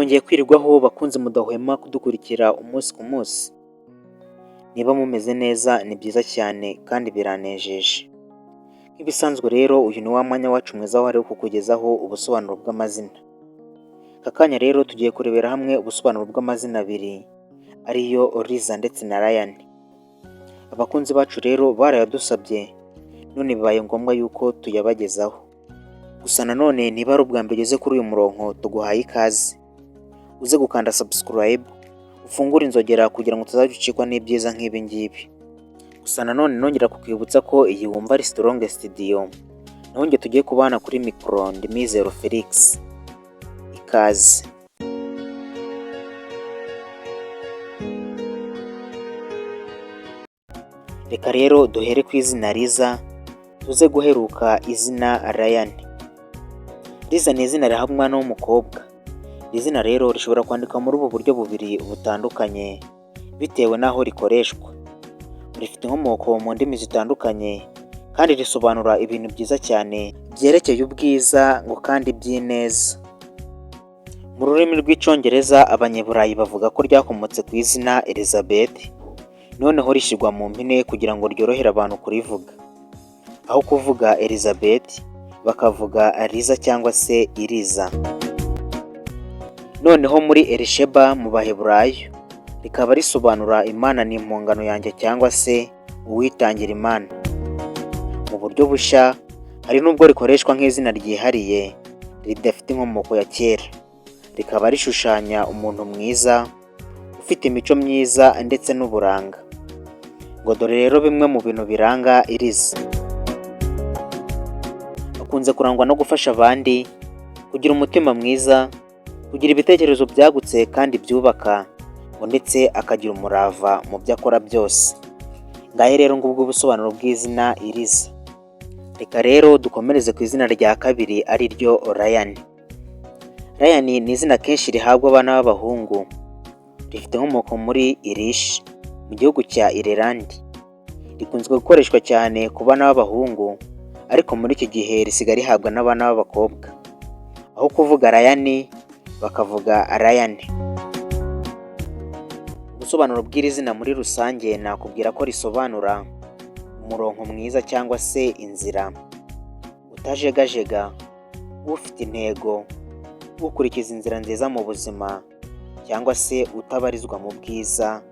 Mwongeye kwirirwaho bakunze mudahwema kudukurikira umunsi ku munsi. Niba mumeze neza ni byiza cyane kandi biranejeje. Nk'ibisanzwe rero, uyu ni wa mwanya wacu mwiza wahariwe kukugezaho ubusobanuro bw'amazina. Aka kanya rero tugiye kurebera hamwe ubusobanuro bw'amazina abiri, ariyo Liza ndetse na Ryan. Abakunzi bacu rero barayadusabye, none bibaye ngombwa yuko tuyabagezaho. Gusa nanone niba ari ubwa mbere ugeze kuri uyu murongo, tuguhaye ikaze. Uze gukanda subscribe, ufungure inzogera kugira ngo utazajya ucikwa n'ibyiza nk'ibi ngibi. Gusa nanone nongera kukwibutsa ko iyi wumva ari Strong Studio, naho njye tugiye kubana kuri mikoro ndi Mizero Felix. Ikaze. Reka rero duhere ku izina Liza, tuze guheruka izina Ryan. Liza ni izina rihabwa umwana w'umukobwa. Iri zina rero rishobora kwandikwa muri ubu buryo bubiri butandukanye bitewe n'aho rikoreshwa. Rifite inkomoko mu ndimi zitandukanye kandi risobanura ibintu byiza cyane byerekeye ubwiza ngo kandi by'ineza. Mu rurimi rw'Icyongereza, Abanyaburayi bavuga ko ryakomotse ku izina Elizabeth, noneho rishyirwa mu mpine kugira ngo ryorohere abantu kurivuga. Aho kuvuga Elizabeth bakavuga Liza cyangwa se Iriza. Noneho muri Elisheba mu Baheburayo rikaba risobanura Imana ni impongano yanjye cyangwa se uwitangira Imana. Mu buryo bushya hari n'ubwo rikoreshwa nk'izina ryihariye ridafite inkomoko ya kera, rikaba rishushanya umuntu mwiza ufite imico myiza ndetse n'uburanga. Ngo dore rero bimwe mu bintu biranga Iriza. Akunze kurangwa no gufasha abandi, kugira umutima mwiza, kugira ibitekerezo byagutse kandi byubaka, ngo ndetse akagira umurava mu byo akora byose. Ngahe rero ngubwo ubusobanuro bw'izina Iriza. Reka rero dukomereze ku izina rya kabiri, ari ryo Ryan. Ryan ni izina kenshi rihabwa abana b'abahungu, rifite inkomoko muri Irish mu gihugu cya Ireland. Rikunzwe gukoreshwa cyane ku bana b'abahungu, ariko muri iki gihe risigaye rihabwa n'abana b'abakobwa. Aho kuvuga Ryan bakavuga Ryan. Ubusobanuro bw'iri zina muri rusange nakubwira ko risobanura umurongo mwiza cyangwa se inzira, utajegajega, ufite intego, ukurikiza inzira nziza mu buzima cyangwa se utabarizwa mu bwiza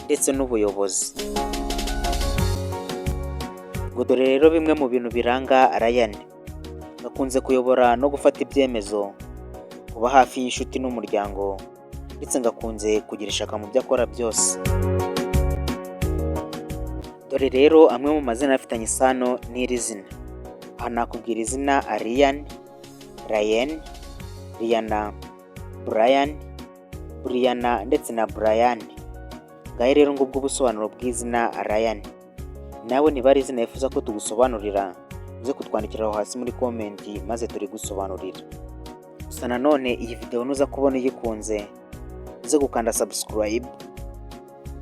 ndetse n'ubuyobozi. Ngo dore rero bimwe mu bintu biranga Ryan. Akunze kuyobora no gufata ibyemezo, kuba hafi y'inshuti n'umuryango, ndetse ngo akunze kugira ishyaka mu byo akora byose. Dore rero amwe mu mazina afitanye isano n'iri zina. Aha nakubwira izina Ryan, Ryan, Rihanna, Brian, Brianna ndetse na Brian. Ngahe rero ngubwo ubusobanuro bw'izina Ryan. Nawe niba ari izina wifuza ko tugusobanurira, uze kutwandikira aho hasi muri comment maze turigusobanurira. Gusa nanone iyi video nuza kubona uyikunze, uze gukanda subscribe,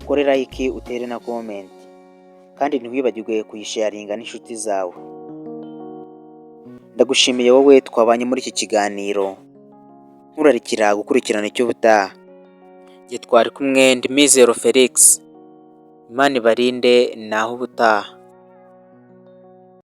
ukore like, utere na comment, kandi ntiwibagirwe kuyisharinga n'inshuti zawe. Ndagushimiye wowe twabanye muri iki kiganiro, nkurarikira gukurikirana icy'ubutaha. Njye twari kumwe ndi Mizero Felix. Imana ibarinde, naho ubutaha.